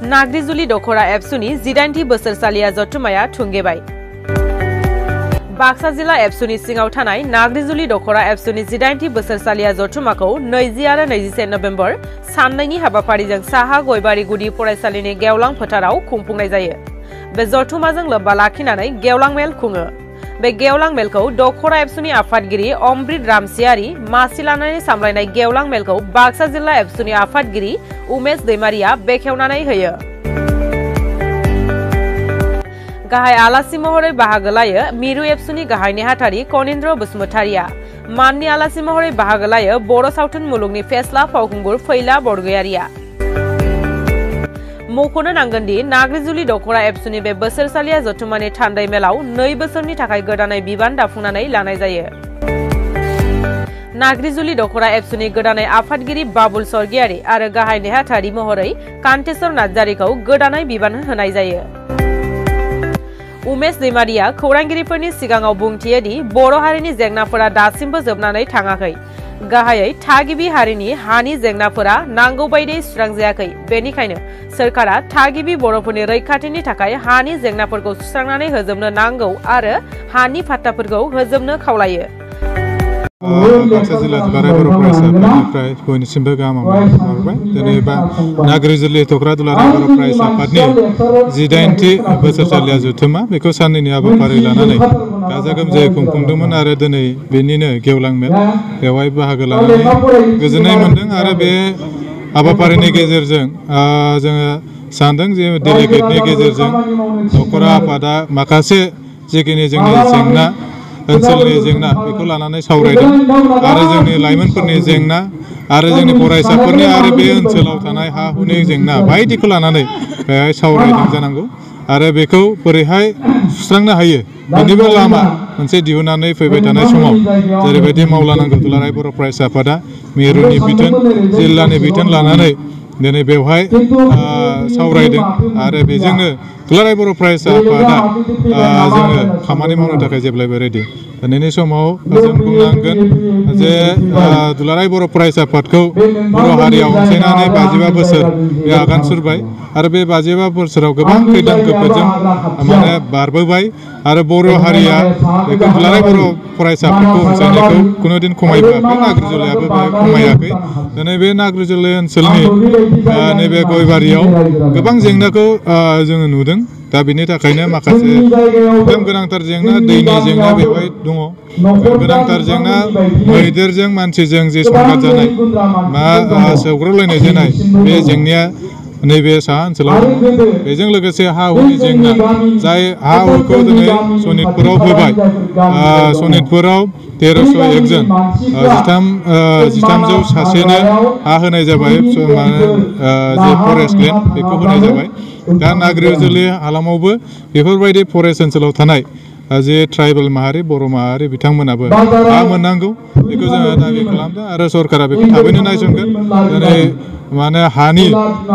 नाग्रिजुलि दखरा एबसुनि 18थि बोसोरसालिया जथुमाया थुंगेबाय। बाक्सा जिल्ला एबसुनि सिङाव थानाय नाग्रिजुलि दखरा एबसुनि 18थि बोसोरसालिया जथुमाखौ 20 आरो 21 नभेम्बर साननैनि हाबाफारिजों साहा गयबारि गुदि फरायसालिनि गेवलां फोथाराव खुंफुंनाय जायो। बे जथुमाजों लोब्बा लाखिनानै गेवलां मेल खुङो। बे गेवलां मेलखौ दखरा एबसुनि आफादगिरि अमृत रामसियारि मासि लानानै सामलायनाय गेवलां मेलखौ बाक्सा जिल्ला एबसुनि आफादगिरि उमेश दैमारिया बेखेवनानै होयो। गाहाय आलासि महरै बाहागो लायो मिरु एबसुनि गाहाय नेहाथारि कनिन्द्र बसुमतारिया। माननि आलासि महरै बाहागो लायो बर' सावथुन मुलुगनि फेस्ला फावखुंगुर फैला बरगयारिया। मख'नो नांगोनदि नाग्रिजुलि दखरा एबसुनि बे बोसोरसालिया जथुमानि थान्दै मेलाव 2 बोसोरनि थाखाय गोदानै बिबान दाफुंनानै लानाय जायो। नाग्रिजुलि दखरा एबसुनि गोदानै आफादगिरि बाबुल स्वर्गियारि आरो गाहाय नेहाथारि महरै कान्तेश्वर नार्जारिखौ गोदानै बिबान होनाय जायो। उमेश दैमारिया खौरांगिरिफोरनि सिगाङाव बुंथियो दि बर' हारिनि जेंनाफोरा दासिमबो जोबनानै थाङाखै। गाहायै थागिबि हारिनि हानि जेंनाफोरा नांगौ बायदियै सुस्रांजायाखै। बेनिखायनो सोरखारा थागिबि बर'फोरनि रैखाथिनि थाखाय हानि जेंनाफोरखौ सुस्रांनानै होजोबनो नांगौ आरो हानि फाट्टाफोरखौ होजोबनो खावलायो। बाक्सा जिल्ला दुलाराय बर' फरायसाफोरनिफ्राय बयनिसिमबो गाहाम हामलायनाय बावहरबाय। दिनै नाग्रिजुलि दखरा दुलाराय बर' फरायसा आफादनि 18थि बोसोरसालिया जथुमा बेखौ साननैनि हाबाफारि लानानै गाजा गोमजायै खुंफुंदोंमोन आरो दिनै बेनिनो गेवलां मेल बेवहाय बाहागो लानानै गोजोननाय मोनदों आरो बे हाबाफारिनि गेजेरजों जोङो सानदों जे डेलिगेटनि गेजेरजों दखरा आफादा माखासे जिखिनि जोंनि जेंना ओनसोलनि जेंना बेखौ लानानै सावरायदों आरो जोंनि लाइमोनफोरनि जेंना आरो जोंनि फरायसाफोरनि आरो बे ओनसोलाव थानाय हा हुनि जेंना बायदिखौ लानानै बेहाय सावरायदों जानांगौ आरो बेखौ बोरैहाय सुस्रांनो हायो बेनिबो लामा मोनसे दिहुननानै फैबाय थानाय समाव जेरैबायदि मावलानांगौ दुलाराय बर' फरायसा आफादा मिरुनि बिथोन जिल्लानि बिथोन लानानै दिनै बेवहाय सावरायदों आरो बेजोंनो दुलाराय बर' फरायसा आफादा जोङो खामानि मावनो थाखाय जेब्लायबो रेडि। दिनैनि समाव जों बुंनांगोन जे दुलाराय बर' फरायसा आफादखौ बर' हारिया अनसायनानै 55 बोसोर बे आगान सुरबाय आरो बे 55 बोसोराव गोबां खैदां खैफोदजों माने बारबोबाय आरो बर' हारिया बेखौ दुलाराय बर' फरायसाफोरखौ अनसायनायखौ कुनुदिन खमायबोआखै। नाग्रिजुलियाबो खमायाखै। दिनै बे नाग्रिजुलि ओनसोलनि नैबे गयबारियाव गोबां जेंनाखौ जोङो नुदों। दा बेनि थाखायनो माखासे एकदम गोनांथार जेंना दैनि जेंना बेवहाय दङ। गोनांथार जेंना मैदेरजों मानसिजों जे संघात जानाय मा सौग्रावलायनाय जानाय बे जेंनाया नैबे साहा ओनसोलाव दङ। बेजों लोगोसे हा हुनि जेंना जाय हा हुखौ दिनै सनितपुराव होबाय। सनितपुराव 1301 जन 1300 सासेनो हा होनाय जाबाय जे फरेस्ट लेन्ड बेखौ होनाय जाबाय। दा नाग्रिजुलि हालामावबो बेफोरबायदि फरेस्ट ओनसोलाव थानाय जे ट्राइबेल माहारि बर' माहारि बिथांमोनाबो हा मोननांगौ बेखौ जोङो दाबि खालामदों आरो सरकारा बेखौ थाबैनो नायसनगोन। दिनै माने हानि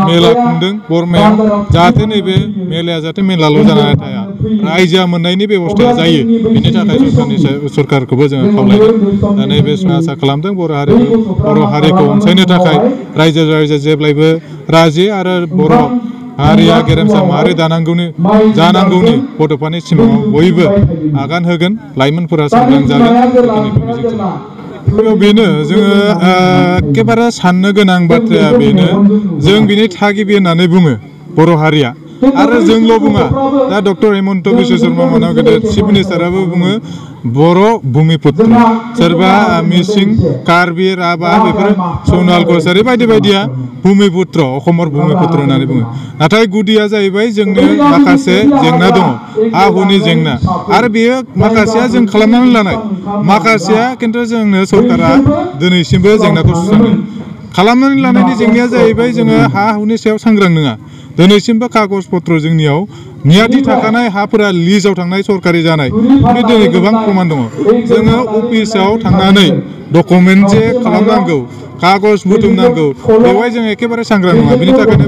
मेला खुंदों बरमायाव जाहाथे नैबे मेलाया जाहाथे मेलाल' जानानै थाया रायजोआ मोननायनि बेब'स्थाया जायो बेनि थाखाय सरकारखौबो जोङो खावलायदों। दा नैबे आसा खालामदों बर' हारिखौ अनसायनो थाखाय रायजो जेब्लायबो राजि आरो बर' हारिया गेरेमसा माहारि जानांगौनि बड'फानि सिमाङाव बयबो आगान होगोन। लाइमोनफोरा सांग्रां जागोन बेखिनिखौ मिजिंथियो। बेनो जोङो एखेबारे साननो गोनां बाथ्राया बेनो जों बिनि थागिबि होननानै बुङो बर' हारिया आरो जोंल' बुङा। दा डक्टर हेमन्त बिश्व शर्मा मोना गोदो चिफ मिनिस्टाराबो बुङो बर' भुमिपुत्र सोरबा मिसिं कार्बि राभा बेफोर सनाल कसारि बायदि बायदिया भुमिपुत्र अखमर भुमिपुत्र होननानै बुङो। नाथाय गुदिया जाहैबाय जोंनि माखासे जेंना दङ हा हुनि जेंना आरो बेयो माखासेया जों खालामनानै लानाय माखासेया खिन्थु जोंनो सरकारा दिनैसिमबो जेंनाखौ सुस्राङो। खालामनानै लानायनि जेंनाया जाहैबाय जोङो हा हुनि सायाव सांग्रां नङा। दिनैसिमबो कागज पत्र जोंनियाव मियादि थाखानाय हाफोरा लिजआव थांनाय सरकारि जानाय बे दिनै गोबां प्रमान दङ। जोङो अफिसाव थांनानै डकुमेन्ट जे खालामनांगौ कागज बुथुमनांगौ बेवहाय जों एखेबारे सांग्रां नङा। बेनि थाखायनो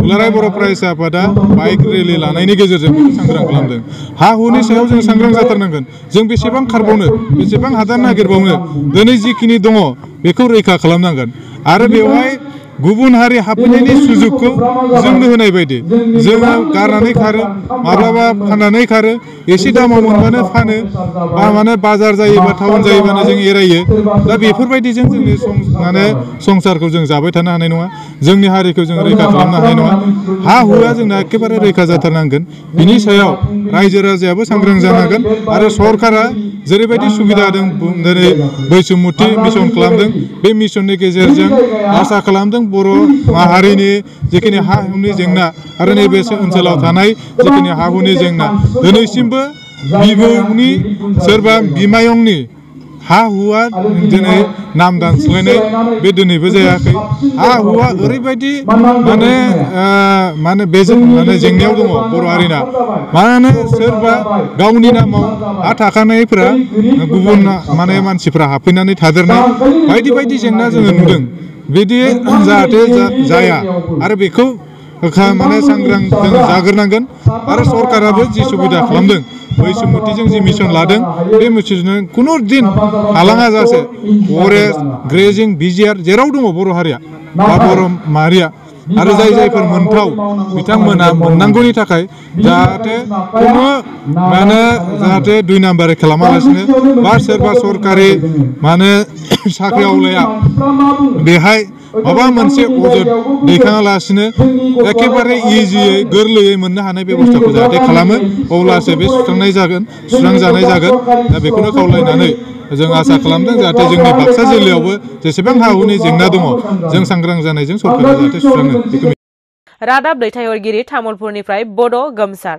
दुलाराय बर' फरायसा आफादा बाइक रेलि लानायनि गेजेरजों बेखौ सांग्रां खालामदों। हा हुनि सायाव जों सांग्रां जाथारनांगोन। जों बेसेबां खारबावनो बेसेबां हादान नागिरबावनो दिनै जिखिनि दङ बेखौ रैखा खालामनांगोन आरो बेवहाय गुबुन हारि हाबफैनायनि सुजुगखौ जोंनो होनाय बायदि जोङो गारनानै खारो माब्लाबा फाननानै खारो एसे दामाव मोनबानो फानो बा माने बाजार जायोबा टाउन जायोबानो जों एरायो दा बेफोरबायदिजों जोंनि माने संसारखौ जों जाबाय थानो हानाय नङा जोंनि हारिखौ जों रैखा खालामनो हानाय नङा हा हुआ जोंना एखेबारे रैखा जाथारनांगोन बिनि सायाव रायजो राजायाबो सांग्रां जानांगोन आरो सरकारा जेरैबायदि सुबिदा होदों दिनै बैसुमुथि मिशन खालामदों बे मिशननि गेजेरजों आसा खालामदों बर' माहारिनि जिखिनि हा हुनि जेंना आरो नैबे ओनसोलाव थानाय जिखिनि हा हुनि जेंना दिनैसिमबो बिबौनि सोरबा बिमायंनि हा हुआ दिनै नाम दानस्लायनाय बे दिनैबो जायाखै हा हुआ ओरैबायदि माने बेजों माने जेंनायाव दङ बर' हारिना माने सोरबा गावनि नामाव हा थाखानायफोरा गुबुन माने मानसिफ्रा हाबफैनानै थादेरनाय बायदि बायदि जेंना जोङो नुदों बिदि जाहाथे जाया आरो बेखौ माने सांग्रां जों जाग्रोनांगोन आरो सरकाराबो जि सुबिदा खालामदों बैसुमुथिजों जि मिशन लादों बे मिशनजों खुनु दिन हालाङा जासे फरेस्ट ग्रेजिं बिजिआर जेराव दङ बर' हारिया बा बर' माहारिया आरो जाय जायफोर मोनथाव बिथांमोना मोननांगौनि थाखाय जाहाथे खुनु माने जाहाथे दुइ नाम्बारि खालामालासिनो बा सोरबा सरकारि माने साख्रि आवलाया बेहाय माबा मोनसे अजद दैखाङालासिनो एखेबारे इजियै गोरलैयै मोननो हानाय बेबस्थाखौ जाहाथे खालामो अब्लासो बे सुस्रांजानाय जागोन दा बेखौनो खावलायनानै जों आसा खालामदों जाहाथे जोंनि बाक्सा जिल्लायावबो जेसेबां हा हुनि जेंना दङ जों सांग्रां जानायजों सरकारा जाहाथे सुस्राङो। रादाब दैथायहरगिरि तामुलपुरनिफ्राय बड' गोमसार।